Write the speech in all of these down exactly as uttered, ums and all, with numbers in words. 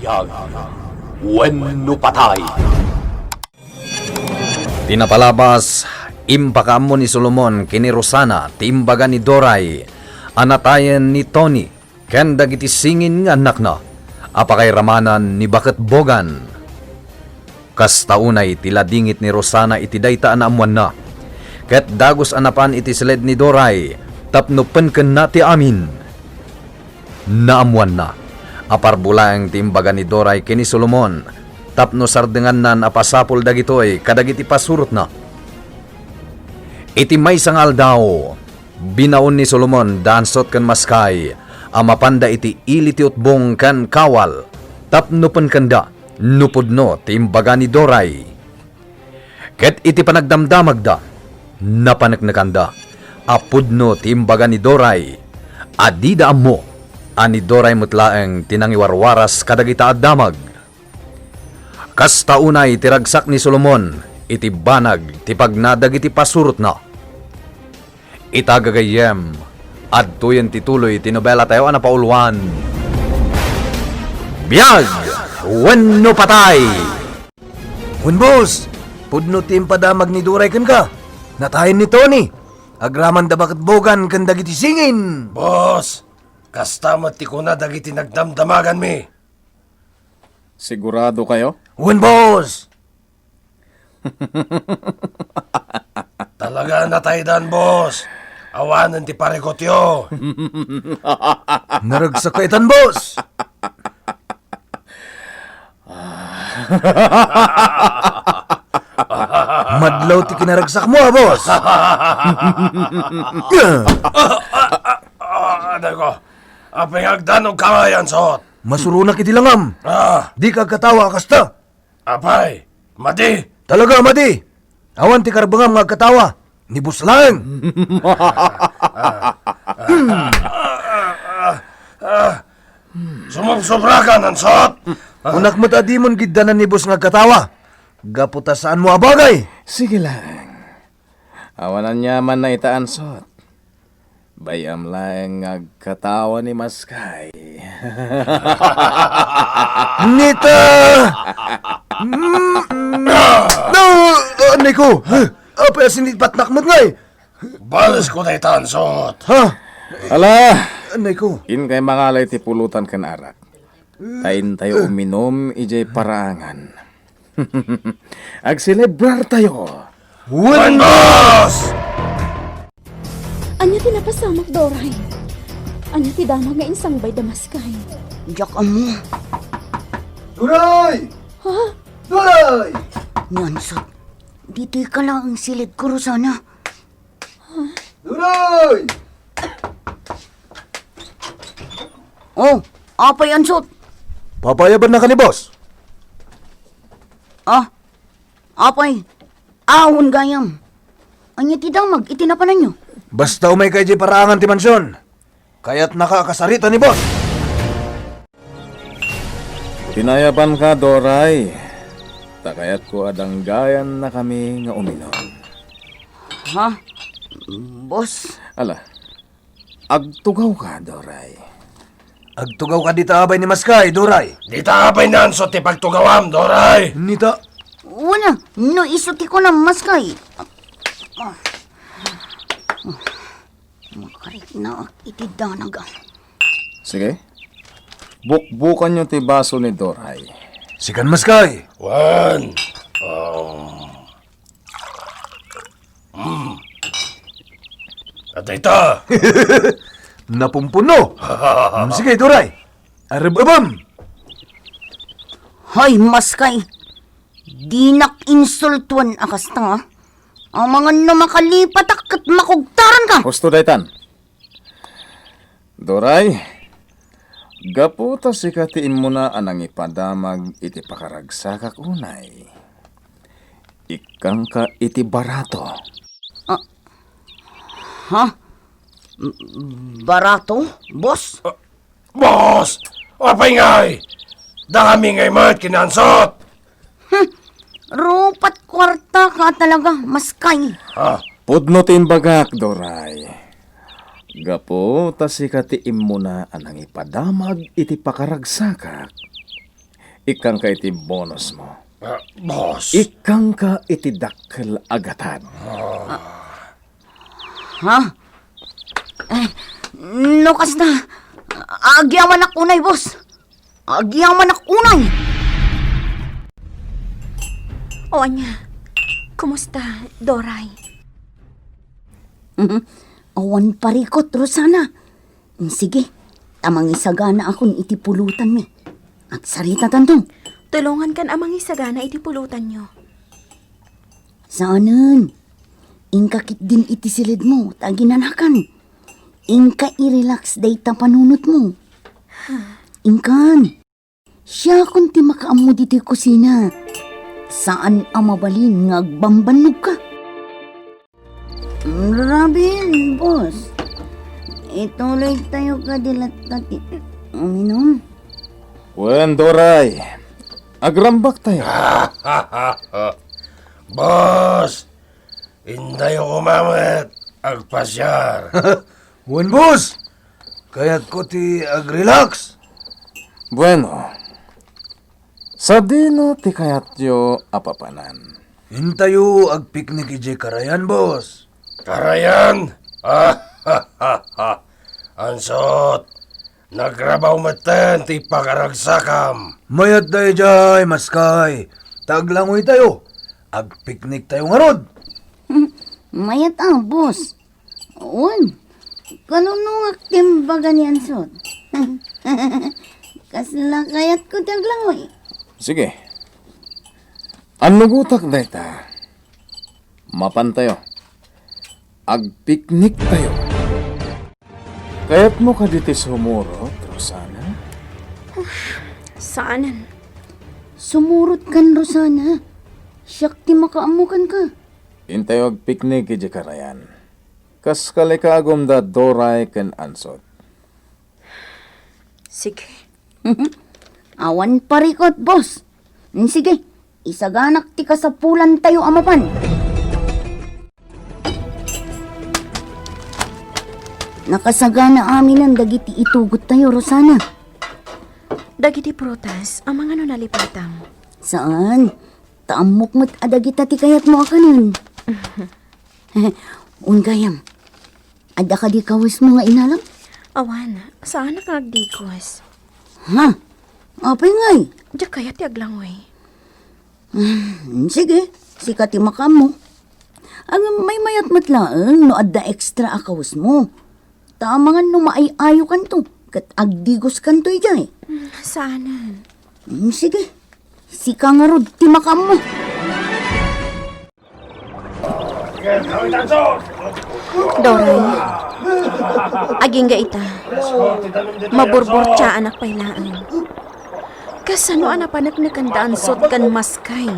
Biag wenno patay. Ti napalabas, impakaammo ni Solomon ken ni Rosana ti imbaga ni Doray a natayen ni Tony ken dagiti singin nga annakna a pakairamanan ni Baket Bogan. Kasta unay ti ladingit ni Rosana iti dayta a naammoanna, ket dagus a napan iti siled ni Doray tapno penkenna ti amin. Naammoanna a parbo laeng ti imbaga ni Doray ken ni Solomon tapno sardengannan a pasapul dagitoy kadagiti pasurotna. Iti maysa nga aldaw, binaon ni Solomon da Ansot ken Maskay a mapanda iti ili ti utbong ken kawal tapno penkenda no pudno ti imbaga ni Doray. Ket iti panagdamdamagda, napaneknekanda a pudno ti imbaga ni Doray a dida ammo a ni Doray met laeng ti nangiwarwaras kadagita a damag. Kasta unay ti ragsak ni Solomon iti banag ti pagna dagiti pasurotna. Ita gagayyem, adtoyen ti tuloy ti nobelatayo a napauluan, Biag wenno Patay! Wen, boss! Pudno ti impadamag ni Doray kenka. Natayen ni Tony. Agraman da Baket Bogan ken dagiti singin. Boss, kasta met ti kuna dagiti nagdamdamaganmi. Sigurado kayo? Wen, boss! Talaga nataydan, boss. Awanen ti parikutyo. Naragsak ka itan, boss. Madlaw ti kinaragsakmo, a, boss. Ah, aday ko. Apay nga agdanogka ngay, Ansot? Masuronak iti langam. Ah. Dika agkatawa a kasta. Apay, madi? Talaga, madi. Awan ti karbengam nga agkatawa. Ni boss laeng. Ah, sumobsobra ka, Ansot. Kunak met a dimon giddanan ni boss nga agkatawa. Gapu ta saanmo a bagay. Sige lang. Awan aniamanna ita, Ansot. Bay-am laeng nga agkatawa ni Maskay. Nita! Mm, no, anay ko. Apay a sinipatnak met ngay? Balesko dayta, Ansot. Ha? Ala! Anay ko. Inkay mangalay ti pulutan ken arak. Ta intayo uminom idiay paraangan. Agselebrartayo. Wen, boss! Ania ti napasamak, Doray? Ania ti damag nga insangbay da Maskay? Diak ammo. Doray! Ha? Doray! Ni Ansot, ditoy ka laeng siled ko, Rosana. Doray! Oh, apay, Ansot? Papayabanna ka ni boss. Ah, apay, awan gayam. Ania ti damag iti napananyo? Basta umayka idiay paraangan ti mansion. Kayatnaka a kasarita ni boss. Tinayabanka, Doray. Ta kayatko a danggayannakami nga uminom. Ha? Boss? Ala, agtugawka, Doray. Agtugawka dita abay ni Maskay, Doray. Dita abay ni Ansot ti pagtugawam, Doray. Nita. Wala, no isu ti kunam, Maskay. Makariknaak iti danag. Sige. Bukbukanyo ti baso ni Doray. Sikan, Maskay. Wen. Um. Hmm. Adayta. Napumpuno. Hmm, sige, Doray. Areb-ebem. Hay, Maskay. Dinak insultuen a kasta. Amangan no makalipatak ket makugtaranka. Husto daytan. Doray, gapu ta sika ti immuna a nangipadamag iti pakaragsakak unay, ikkangka iti barato. Ah, ha? M-, barato, boss? Ah, boss! Apay ngay? Dangami ngay met kinansot! Hmm. Rupat kuartaka talaga, Maskay. Ha? Pudno ti imbagak, Doray. Gapu ta sika ti immuna a nangipadamag iti pakaragsakak, Ikkanka iti bonus mo. Ah, boss. Ikkanka iti dakkel a gatad. Ha? Eh, no kasta, agyamanak unay, boss. Agyamanak unay. O ania, kumusta, Doray? Mhm. Awan parikot, Rosana. Sige, ta mangisaganaakon iti pulotanmi. Agsaritatanto. Tulongankan a mangisagana iti pulotanyo. Saanen. Inka ketdin iti siledmo, ta aginanakan. Inka i-relax dayta panunotmo. Inkan. Siakon ti makaammo ditoy kusina. Saan a mabalin nga agbambannogka. Rabin, boss. Ituloy tayo kadi latta ti uminom. Wen, Doray. Agrambak tayo. Boss, intayo koma met agpasiar. Wen, boss. Kayatko ti agrelax. Bueno, sadino ti kayatyo a papanan? Intayo agpiknik idiay karayan, boss. Karayan? Ansot, nagrabaw metten ti pagaragsakam. Mayat daydiay, maskay. Ta aglangoy tayo. Agpiknik tayo ngarud. Mayat a, boss. Wen, kalunongak ti imbaga ni Ansot. Kasla kayatko ti aglangoy. Sige. Annugotak dayta. Mapan tayo. Agpiknik tayo. Kayatmo kadi ti sumurot, Rosana? Saanen. Sumurot kan, Rosana. Siak ti makaammo kenka. Intayo agpiknik idiay karayan. Kas kalikagumda Doray ken Ansot. Sige. Awan parikot, boss. Sige, isaganak ti kasapulantayo a mapan. Nakasagana aminen dagiti itugottayo, Rosana. Dagiti prutas, amangan no nalipatam? Saan. Ta ammok met a dagita ti kayatmo a kanen. Wen gayam, adda kadi kawesmo nga inalam? Awan, saanak nga agdikos. Ha? Apay ngay? Diak kayat ti aglangoy. Hmm, sige, sika ti makaammo. Ngem maymayat met laeng no adda extra a kawesmo. Ta amangan no maay-ayokanto ket agdigoskanto idiay. Hmm, saanen. Hmm, sige, sika ngarud ti makaammo. Doray, agingga ita. Maburburtiaanak pay laeng. Kasano a napaneknekan da Ansot ken Maskay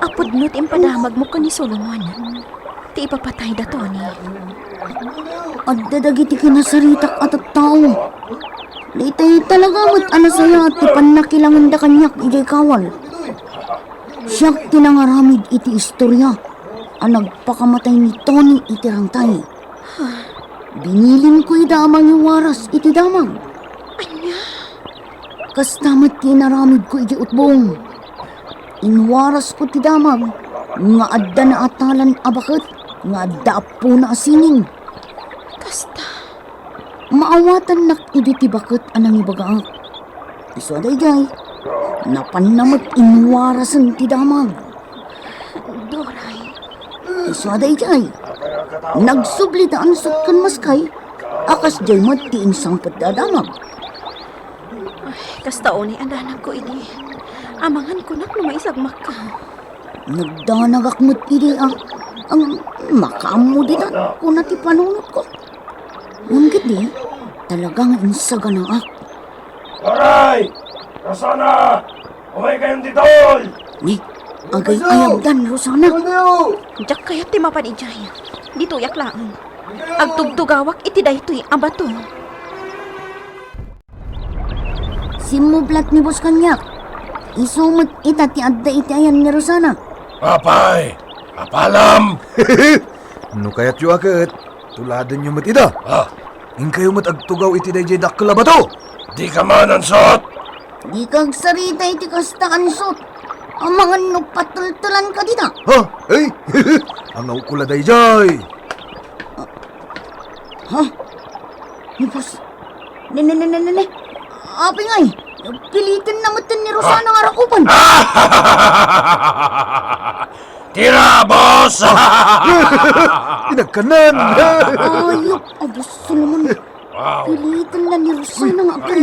a pudno ti impadamagmo ken ni Solomon ti ipapatay da Tony? Adda dagiti kinasaritak a tattao. Daytoy talaga met a nasayaat ti pannakilangenda kaniak idiay kawal. Siak ti nangaramid iti istoria a nagpakamatay ni Tony iti rangtay. Binilinko ida a mangiwaras iti damag. Ania? Kasta met ti inaramidko iti utbong. Inwarasko ti damag nga adda naatalan a baket nga adda appona a sining. Kasta? Maawatannak idi ti baket a nangibagaak. Isu a daydiay, napanna met inwarasen ti damag. Doray. Isu a daydiay, nagsubli da Ansot ken Maskay a kasdiay met ti insangpetda a damag. Ay, kasta unay a danagko idi. Amangan kunak no maisagmakka. Nagdanagak met idi a, ang makaammo ditan, kuna ti panunotko. Ngem ketdi, talaga nga insaganaak. Doray! Rosana! Umaykayon ditoy! Ni, agay-ayabdan, Rosana. Diak kayat ti mapan idiay. Ditoyak laeng. Agtugtugawak iti daytoy a bato. Simmublat ni Boss kaniak. Isu met ita ti adda iti ayan ni Rosana. Apay, apalam! No kayatyo a ket, tuladenyo met ida. Ah. Inkayo met agtugaw iti daydiay dakkel a bato. Dika man, Ansot! Dika agsarita iti kasta, Ansot. Amangan no patultulanka dita. Ha? Ay! Angawko la daydiay. Ha? Ni boss. Ne, ne, ne, ne, ne, ne. Apay ngay, pilitenna metten ni Rosana nga rakupen. Tira, boss! Inagkanan! Ayop, a boss Solomon. Wow. Pilitenna ni Rosana nga akan.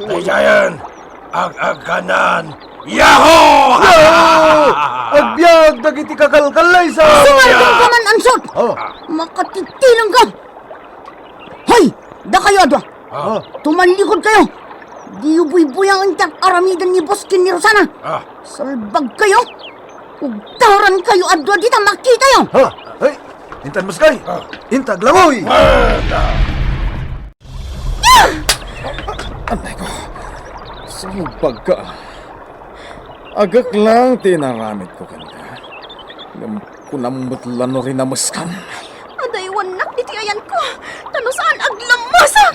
Daydiayen, ag-agkanan. Yahoo! Yahoo! Agbiag dagiti kakalkallaysa! Sumardengka man, Ansot! Oh. Makatitilengka! Hoy! Dakayo a dua! Ah. Tumalikod kayo! Diyo buybuyaen ti aramiden ni boss ken ni Rosana! Ah. Salbag kayo! Ugtaran kayo a dua dita, makitayo! Ha? Ay, intan maskay! Ah. Inta aglangoy! Ah! Anay ko, salbagka. Agek lang ti inaramidko kenka. Ngem kunam met la no rinameskan. Adaywannak ditoy ayanko. Ta no saan aglammasak.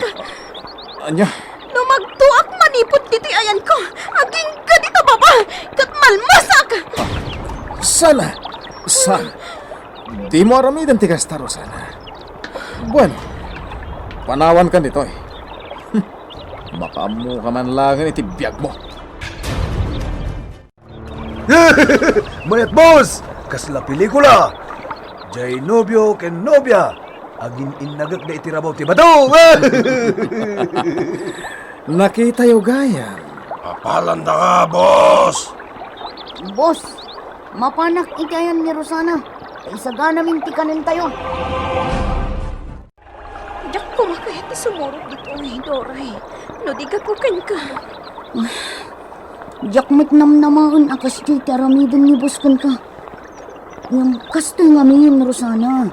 Ania? No magtuak manipud ditoy ayanko, agingga dita baba, ket malmasak. Sana, sana. Dimo aramiden ti kasta, Rosana. Bueno, panawankan ditoy. Makaammoka man laengen iti biagmo. Mayat, boss! Kasla pelikula! Diay nobio ken nobia, agin-innagek da iti rabaw ti bato! Nakitayo gayam. Apalanda ka, boss! Boss, mapanak iti ayan ni Rosana. Ta isaganamin ti kanentayo. Diak koma kayat ti sumurot ditoy, Doray, no di gapu kenka. Diak met namnamaen a kasdiay ti aramiden ni boss kenka. Ngem kastoy ngamin, Rosana.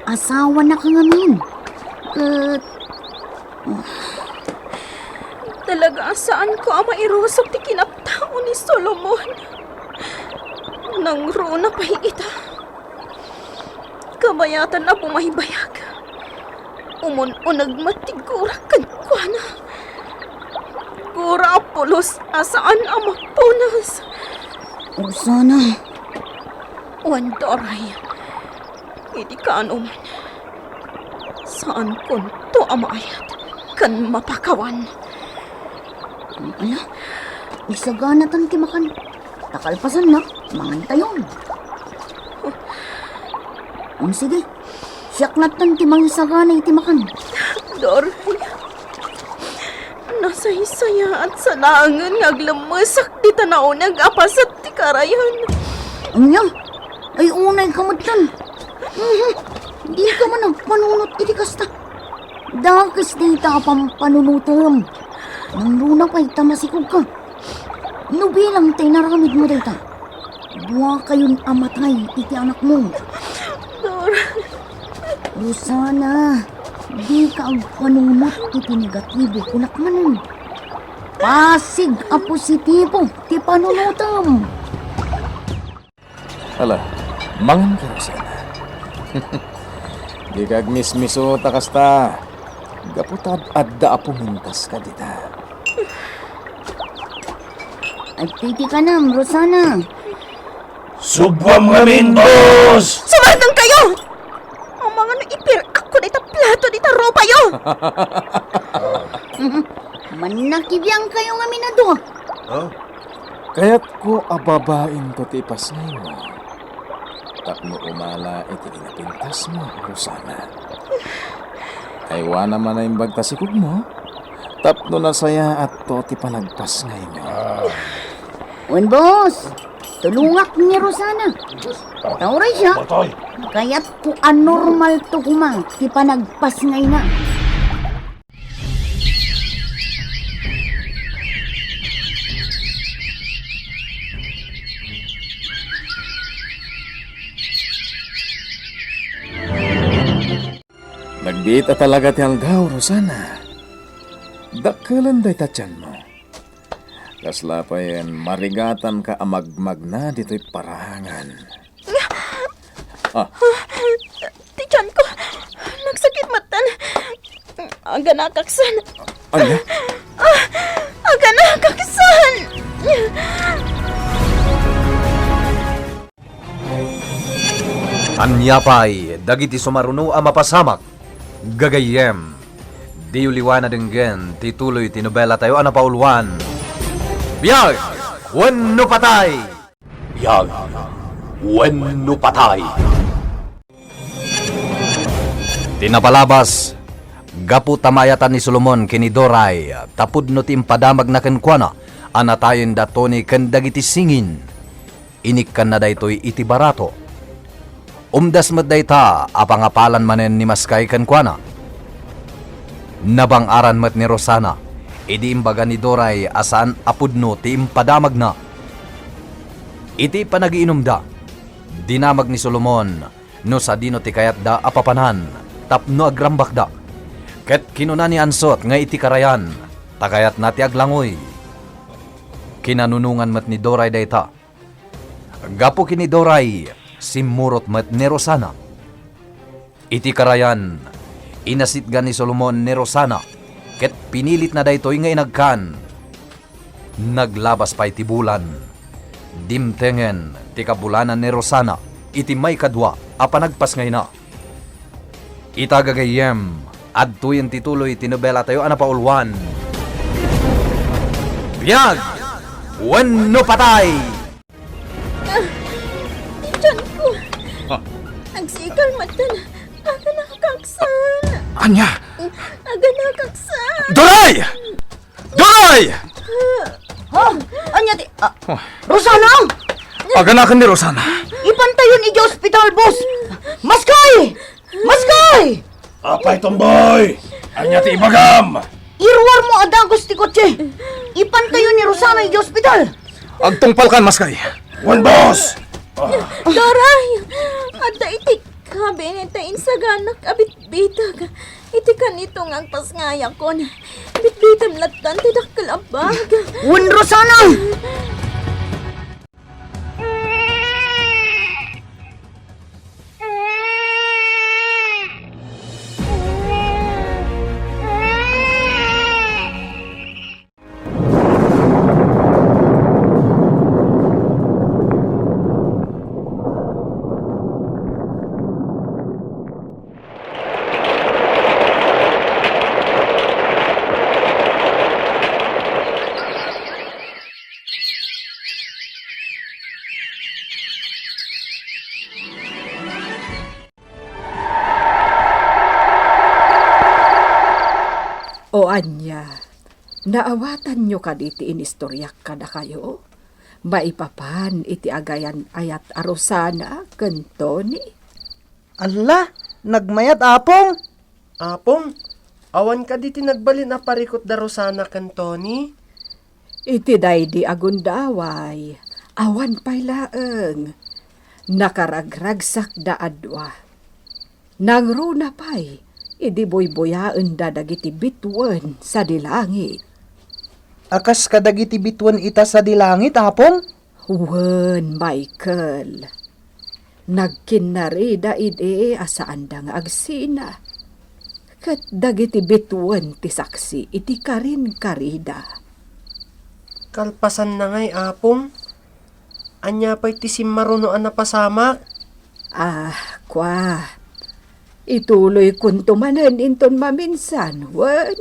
Asawanaka ngamin. Ket talaga a saanko a mairusok ti kinatao ni Solomon. Nangruna pay ita. Kabayatan a bumaybayag, umun-uneg met ti gurak kenkuana. Gura a pulos a saan a mapunas. Rosana. Wen, Doray, idi kaano man, saankonto a maayat ken mapakawan. Ala, isaganatan ti makan. Ta kalpasanna, mangantayon. Um, sige. Siak latten ti mangisagana iti makan. Doray, nasaysayaat sa laengen nga aglemmesak dita nauneg a paset ti karayan. Ania? Ay, unayka metten. Mhm. Dika man agpanunot iti kasta. Dakes dayta a pampanunotem. Nangruna pay ta masikogka. No bilang ta inaramidmo dayta, duakayon a matay iti anakmo. Dor. Rosana, dika agpanunot iti negatibo, kunak manen. Pasig a positibo ti panunotem. Ala, manganka, Rosana. Dika agmismiso ta kasta. Gapu ta ad-adda a pumintaska dita. Adtoy ti kanam, Rosana. Suboam ngamin, boss! Sumardengkayo! Amangan no ipirak-ko dayta plato dita rupayo! Mannakibiangkayo ngamin a dua. Huh? Kayatko a babainto ti ipasngaymo tapno umala iti kinapintasmo, Rosana. Aywanam a naimbag ta sikogmo tapno nasayaatto ti panagpasngaymo. Wen, boss, tulongak ni Rosana. Ta uray siak, kayatko a normalto koma ti panagpasngayna. Nagbiit a talaga ti aldaw, Rosana. Dakkelen dayta tianmo. Kasla payen marigatanka a magmagna ditoy parahangan. Ah. Ti tianko, nagsakit metten. Aganakak sen. Ania? Ah, aganakak Ania pay dagiti sumaruno a mapasamak, gagayyem? Diyo liwa nadenggen ti tuloy ti nobelatayo a napauluan, Biag wenno Patay! Biag wenno Patay! Ti napalabas, gapu ta maayatan ni Solomon ken ni Doray, ta pudno ti impadamagna kenkuana a natayen da Tony ken dagiti singin. Inikkanna daytoy iti barato. Umdas met dayta a pangapalan manen ni Maskay kenkuana. Nabang-aran met ni Rosana idi imbaga ni Doray a saan a pudno ti impadamagna. Iti panagiinumda, dinamag ni Solomon no sadino ti kayatda a papanan tapno agrambakda. Ket kinuna ni Ansot nga iti karayan, ta kayatna ti aglangoy. Kinanunongan met ni Doray dayta. Gapu ken ni Doray, simmurot met ni Rosana. Iti karayan, inasitgan ni Solomon ni Rosana, ket pinilitna daytoy nga inagkan. Naglabas pay ti bulan. Dimtengen ti kabulanan ni Rosana iti maikadua a panagpasngayna. Ita, gagayyem, adtoyen ti tuloy ti nobelatayo a napauluan, Biag wenno Patay! Ah, ti tianko. Ah. Agsikal met ken aganakaksan. Ania? Aganakaksan. Doray! Doray! Ha? Ania ti, ah, Oh. Rosana? Aganakan ni Rosana. Ipantayon idiay ospital, boss. Maskay! Maskay! Apay, Tomboy! Ania ti ibagam? Iruarmo a dagus ti kotse. Ipantayon ni Rosana idiay ospital. Agtungpalkan, Maskay. Wen, boss! Doray! Adda iti kabinet ta insaganak a bitbitag. Iti kanito nga agpasngayakon, bitbitem lattan ti dakkel a bag. Wen, Rosana! O ania, naawatanyo kadi ti inistoriak kadakayo? Maipapan iti agayan-ayat a Rosana ken Tony? Alla, nagmayat, Apong! Apong, awan kadi ti nagbalin a parikut da Rosana ken Tony? Iti daydi a gundaway, awan pay laeng. Nakaragragsakda a dua. Nangruna pay idi buybuyaenda dagiti bituen sadi langit. A kas kadagiti bituen ita sadi langit, Apong? Wen, Michael. Nagkinnarida idi a saanda nga agsina. Ket dagiti bituen ti saksi iti karinkarida. Kalpasanna ngay, Apong? Ania pay ti simmaruno a napasamak? Ah, kua. Ituloykonto manen inton maminsan, wen?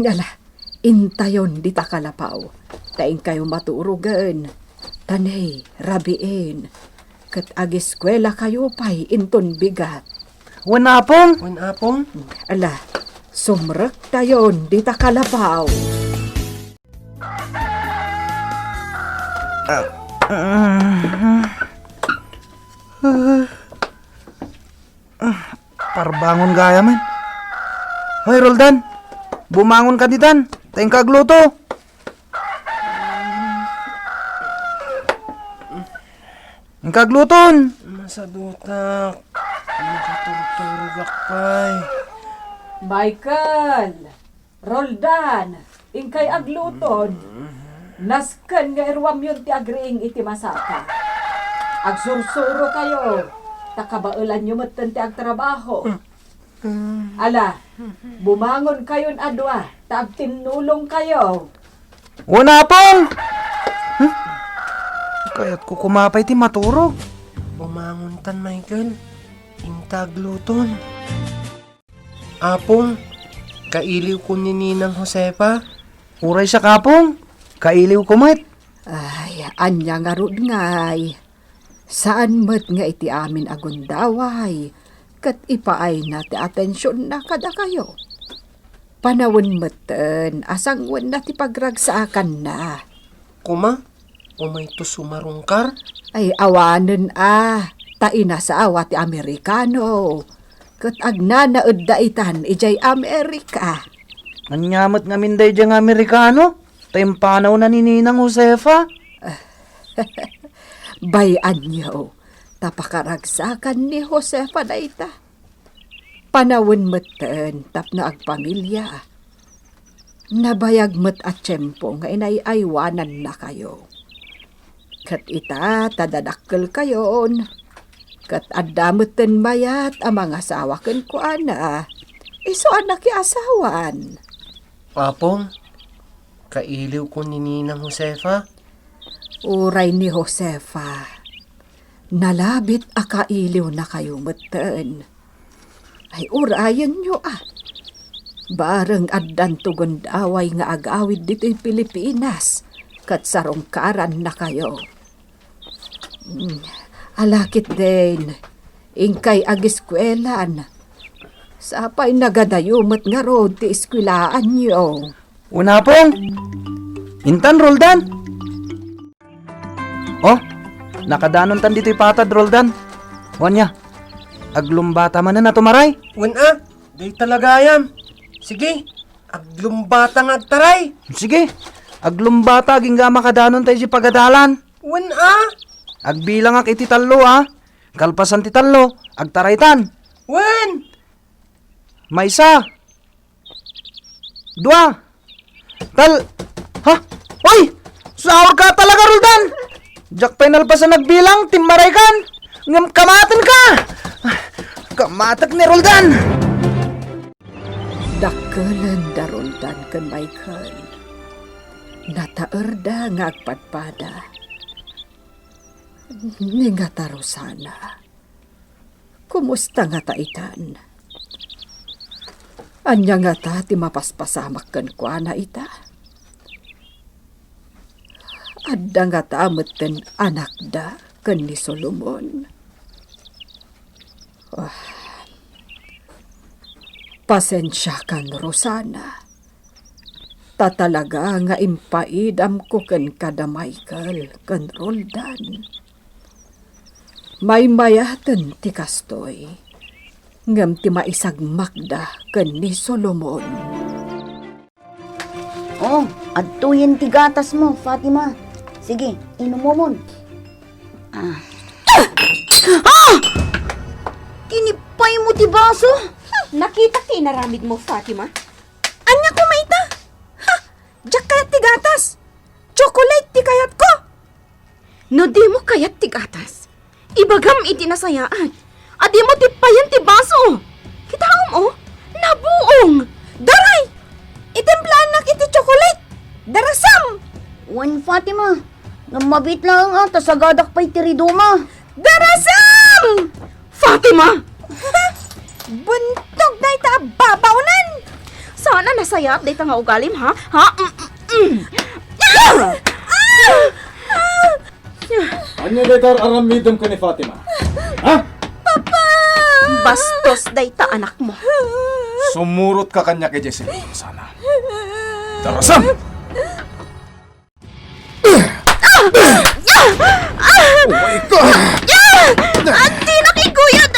Ala, intayon dita kalapaw, ta inkayo maturogen. Ta ne, rabiin, ket agiskuelakayo pay inton bigat. Wen, Apong? Wen, Apong? Ala, sumrektayon dita kalapaw. Ah, ah, ah, ah, parbangon gayam. Hoy, Roldan, bumangon ka ditan. Ta inka agluto. Inka agluton. Masadutak. Makaturturogak pay. Michael! Roldan, inkay agluton. Nasken nga iruamyon ti agriing iti masaka. Agsursuro kayo, ta kabaelanyo metten ti agtrabaho. Ala, bumangon kayon a dua, ta agtinnulong kayo. Wen, Apong! Hmm? Kayatko koma pay ti maturog. Bumangontan, Michael. Inta agluton. Apong, kailiwko ni Ninang Josefa. Uray siak, Apong. Kailiwko met. Ay, ania ngarud ngay? Saan met nga iti amin a gundaway ket ipaayna ti atensionna kadakayo. Panawen metten a sangwenna ti pagragsaakanna. Kuma, umayto sumarungkar? Ay, awanen a, ta inasawa ti Amerikano, ket agnanaedda itan idiay Amerika. Ania met ngamin daydiay nga Amerikano? Ta impanawna ni Ninang Josefa? Bay-anyo, ta pakaragsakan ni Josefa dayta. Panawen metten tapno agpamilia. Nabayag met a tiempo nga inay-aywanannakayo. Ket ita ta dadakkelkayon, ket adda metten mayat a mangasawa kenkuana, isu a nakiasawan. Apong, kailiwko ni Ninang Josefa. Uray ni Josefa, nalabit a kailiwnakayo metten. Ay, urayenyo a. Bareng addanto gundaway nga agawid ditoy Pilipinas, ket sarungkarannakayo. Mm, ala ketdin, inkay ageskuelan. Sapay nagadayo met ngarud ti eskuelaanyo. Wen, Apong, intan, Roldan. Oh, nakadanontan ditoy patad, Roldan. O ania, aglumbata manen a tumaray? Wen a, dayta la gayam. Sige, aglumbata nga agtaray. Sige, aglumbata agingga a makadanon tayo iti pagadalan. Wen a. Agbilangak iti tallo, a. Kalpasan ti tallo, agtaraytan. Wen. Maysa. Dua. Tal-, ha? Oy! Saurka talaga, Roldan! Diak pay nalpasan agbilang, timmaraykan! Ngem kamatenka! Kamatek ni Roldan! Dakkelen da Roldan ken Michael. Nataerda nga agpadpada. Ni ngata Rosana. Kumusta ngata itan? Ania ngata ti mapaspasamak kenkuana ita? Adda ngata metten anakda ken ni Solomon? Ah, pasensiakan, Rosana. Ta talaga nga impaidamko kenka da Michael ken Roldan. Maymayaten ti kastoy, ngem ti maisagmakda ken ni Solomon. Oh, adtoyen ti gatasmo, Fatima. Sige, inumomon. Ah. Ah! Tinipaymo ti baso? Nakitak ti inaramidmo, Fatima. Ania koma ita? Ha? Diak kayat ti gatas. Chocolate ti kayatko. No dimo kayat ti gatas, ibagam iti nasayaat a dimo tippayen ti baso. Kitaem, oh, nabuong. Daray! Itimplaannak iti chocolate. Darasam! Wen, Fatima, ngem mabiit laeng a, ta sagadak pay ti ridoma. Darasam! Fatima! Buntog dayta a babaonan! Saan a nasayaat dayta nga ugalim, ha? Ha? Mm, mm, mm. Ania dayta ar-aramidem ken ni Fatima? Ha? Papa! Bastos dayta anakmo. Sumurotka kaniak idiay selda, Rosana. Darasam! Umay ka! Dinak iguyod!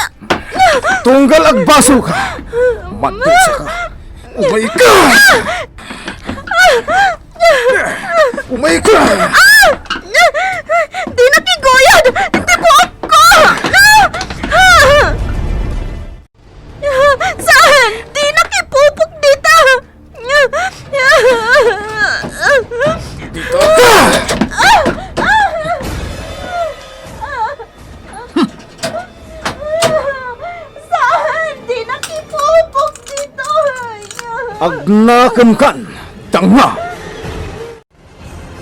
Tunggal agbasolka, madusaka. Umay ka! Umay ka! Dinak iguyod! Ti buokko! Saan? Dinak ipupok dita! Dita ka! Saan? Dinak ipupok dita! Agnakem kan, tanga!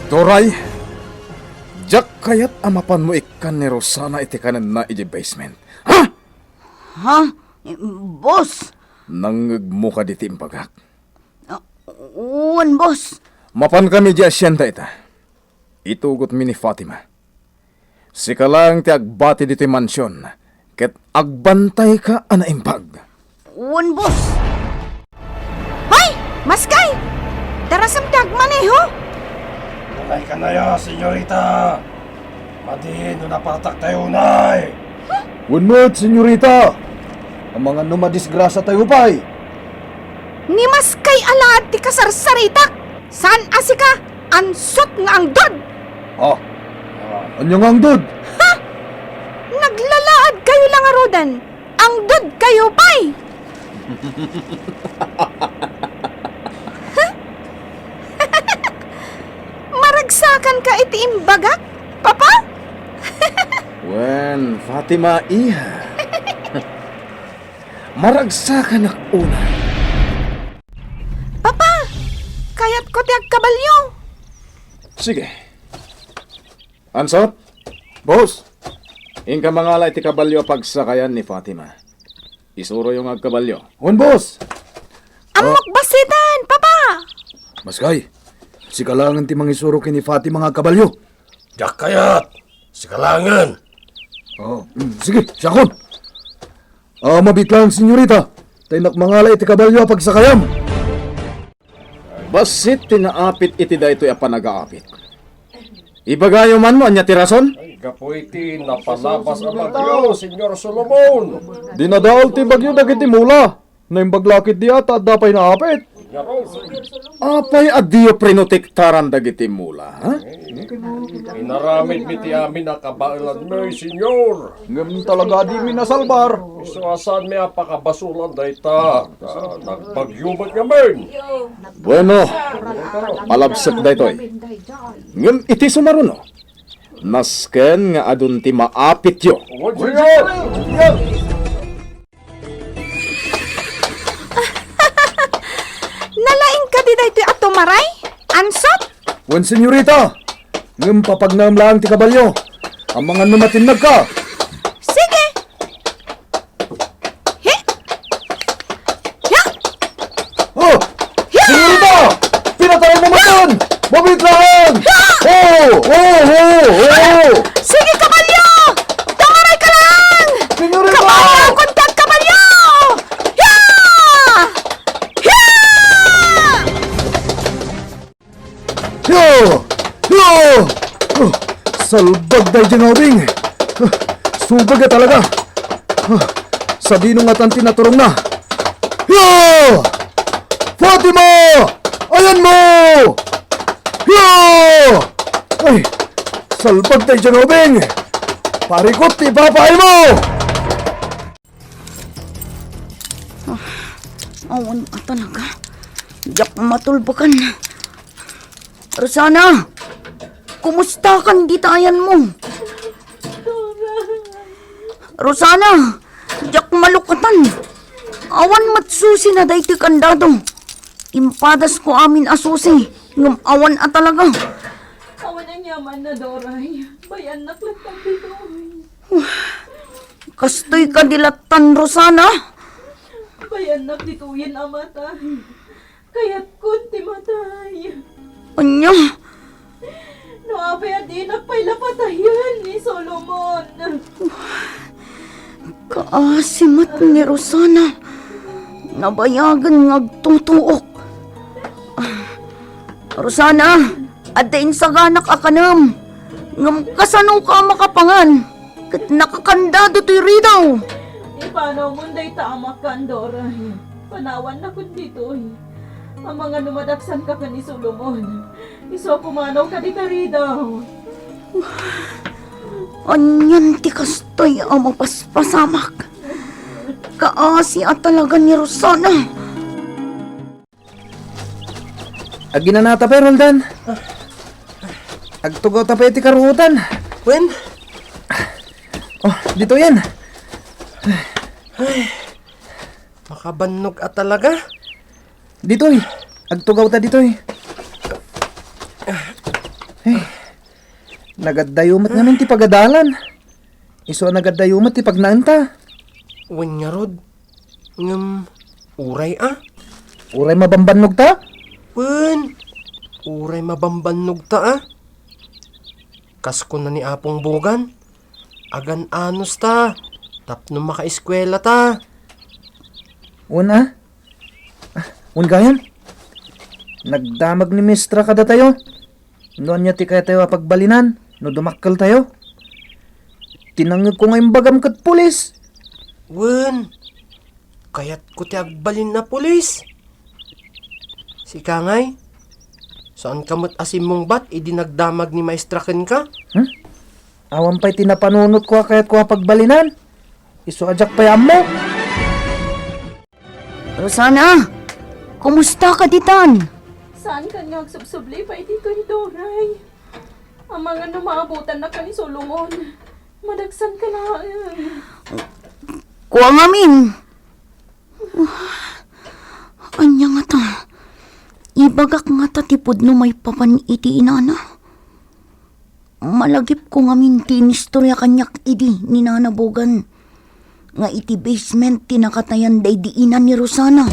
Turay, Diak kayat a mapanmo ikkan ni Rosana iti kanenna idiay basement. Ha? Ha? Boss? Nangngegmo kadi ti imbagak? Ah, wen, boss. Mapankami idiay asyenda ita. Itugotmi ni Fatima. Sika laeng ti agbati ditoy mansion, ket agbantayka a naimbag. Wen, boss. Hoy! Maskay! Darasem ti agmaneho! Unay kanayo, senyorita! Madi no napartaktayo unay! Wen met, senyorita! Amangan no madisgrasiatayo pay! Ni maskay a laad ti kasarsaritak! Saan a sika, ansot nga angdud! Ah, ania nga angdud? Ha? Naglalaad kayo la ngaruden! Angdud kayo pay! Maragsakan ka iti imbagak, Papa? Wen, Fatima, iha. Maragsakanak unay. Papa, kayatko ti agkabalio. Sige. Ansot? Boss! Inka mangala iti kabalio a pagsakayan ni Fatima. Isuroyo nga agkabalio. Wen, boss! Ammok bassiten, Papa! Maskay, sika laengen ti mangisuro ken ni Fatima nga agkabalio. Diak kayat! Sika laengen! Oh, mm, sige, siakon! Ah, mabiit laeng, senyorita. Ta innak mangala iti kabalio a pagsakayam. Bassit ti naapit iti daytoy a panagaapit. Ibagayo man no ania ti rason? Ay, gapu iti napalabas a bagyo, Senyor Solomon. Dinadael ti bagyo dagiti mula. Naimbag la ketdi a ta adda pay naapit. Apay a diyo prinotektaran dagiti mula, ha? Inaramidmi ti amin a kabaelanmi, Senyor. Ngem talaga a dimi nasalbar. Isu a saanmi a pakabasolan dayta. Ah, nagbagyo met ngamin. Bueno, palabsek daytoy. Ngem iti sumaruno, nasken nga adun ti maapityo. Nalaing kadi daytoy a tumaray? Ansot? Wen, senyorita. Ngem papagnaem laeng ti kabalio. Amangan no matinnag ka. Sige. Hi! Ya! Oh! Ya! Senyorita! Pinatay mo man! Mabiit laeng! Ya! Oh! Oh! Oh! Oh! Sige, kabalyo! Tumaray ka lang! Senyorita! Kabalyo! Kuntat kabalyo! Ya! Ya! Yo! Yo! Oh, salbag daydi nga ubing. Ah, subag a talaga. Ah, sadino ngatan ti naturongna? Yo! Fatima! Ayanmo! Yo! Ay, salbag daydi nga ubing. Parikut ti ipapaaymo! Ah, awan a talaga. Diak matulbokan. Rosana! Kumusta kan dita ayanmo? Rosana! Diak malukatan. Awan met susi na daytoy kandado. Impadasko amin a susi, ngem awan a talaga. Awan aniaman na, Doray. Bayannak latta ditoy. Kastoy kadi lattan, Rosana? Bayannak ditoyen a matay. Kayatkon ti matay. Ania? No apay a dinak pay la patayen ni Solomon. Kaasi met ni Rosana. Nabayagen nga agtutuok. Rosana, adda insaganak a kanem. Ngem kasano ka a makapangan? Ket nakakandado toy ridaw. Ipanawmon dayta a makan, Doray. Panawannakon ditoy. Amangan no madaksanka ken ni Solomon. Isu a pumanaw kadi ta ridaw. Anian ti kastoy a mapaspasamak? Kaasi a talaga ni Rosana. Aginanata pay, Roldan. Agtugawta pay iti karuotan. Wen? Oh, ditoyen. Ay, makabannog a talaga. Ditoy. Agtugawta ditoy. Eh, Nagaddayo met ngamin ti pagadalan. Isu a nagaddayo met ti pagnaenta. Wen ngarud, ngem uray a? Uray mabambannog ta? Wen, uray mabambannog ta a? Kas kuna ni Apong Bogan, agan-anos ta tapno makaeskuela ta. Wen a? Ah, wen gayam? Nagdamag ni Mistra kadatayo. No ania ti kayatayo a pagbalinan no dumakkeltayo? Tinangngegko nga imbagam ket pulis. Wen, kayatko ti agbalin a pulis. Sika ngay, saanka met a simmungbat idi nagdamag ni Maestra kenka? Hmm? Awan pay ti napanunotko a kayatko a pagbalinan. Isu a diak pay ammo. Rosana, kumusta ka ditan? Saan kan nga agsubsubli pay ditoy, Doray? Amangan no maabutan na ka ni Solomon. Madagsan ka laeng. Kua ngamin. Ania ngata? Ibagak ngata ti pudno maipapan iti inana. Malagipko ngamin ti inistorya kaniak idi ni Nana Bogan nga iti basement ti nakatayan daydi ina ni Rosana.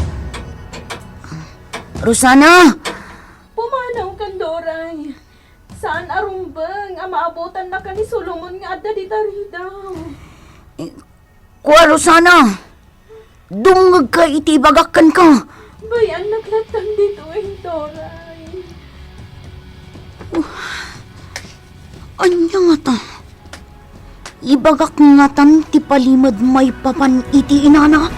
Rosana! Pumanaw kan, Doray. Saan a rumbeng a maabutan na ka ni Solomon nga adda dita ridaw. Eh, kua, Rosana, dumngegka iti ibagak kenka. Bay-annak laeng ditoy, Doray. Ania ngata? Ibagak ngatan ti palimed maipapan iti inana?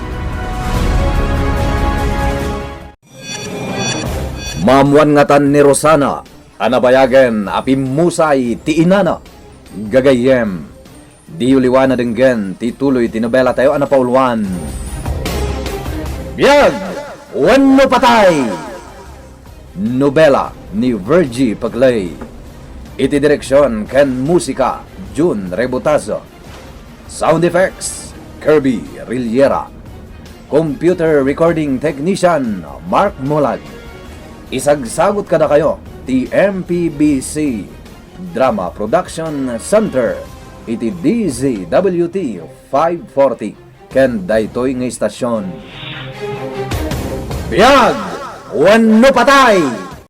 Maammoan ngatan ni Rosana a nabayagen a pimmusay ti inana. Gagayyem, diyo liwa nadenggen ti tuloy ti nobelatayo a napauluan, Biag wenno Patay! Nobela ni Virgie Paclay. Iti direksion ken musika, Jun Rebutazo. Sound effects, Kirby Riliera. Computer recording technician, Mark Molag. Isagsagut kadakayo ti M P B C Drama Production Center iti D Z W T five forty ken daytoy nga istasion. Biag wenno patay!